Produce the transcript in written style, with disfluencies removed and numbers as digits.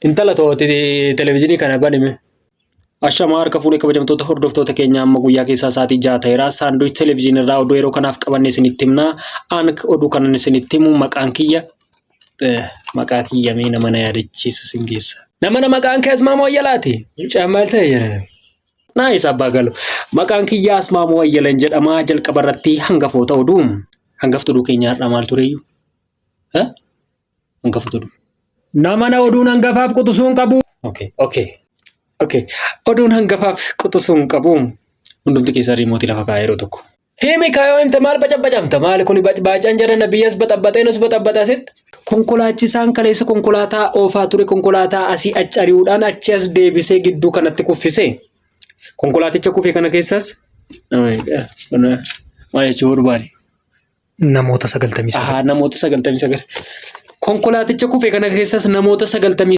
Intala to'ate televezyiinii kana banime. Ashamaa harka fuudhee kabajamtoota hordoftoota keenya, amma guyyaa keessaa sa'aatii 6 ta'eera. Saanduuch televezyiinii irraa oduu yeroo kanaaf qabanne isinitti himna. An oduu kanan isinitti himu maqaan kiyya maqaa kiyya mee nama na yaadachiisu sin geessa. Nama na maqaan kee Asmaamoo Ayyalaati. Mucaan maal ta'e jedhan. Naayis abbaa galu. Maqaan kiyya Asmaamoo Ayyalan jedhama. Jalqaba irratti hangafoota oduu. Hangafti oduu keenya har'aa maal tureyyuu? Hangafoota oduu. Nama na oduun hangafaaf quxisuun qabu. Okay. Oduun hangafaaf quxisuun qabu. Hundumti keessaa riimootii lafa kaa'ee yeroo tokko. Himi kaayoo himte maal bacabacamta? Maali kuni baacaan jedhana biyyas baxabbaxee nus baxabbata asitti. Konkolaachisaan kaleessa konkolaataa oofaa ture konkolaataa asii achi ari'uudhaan achi as deebisee gidduu kanatti kuffise. Konkolaaticha kufe kana keessas maal jechuu barbaade? Namoota 99. Ahaa, namoota 99. Konkolaaticha kufe kana keessas namoota 99.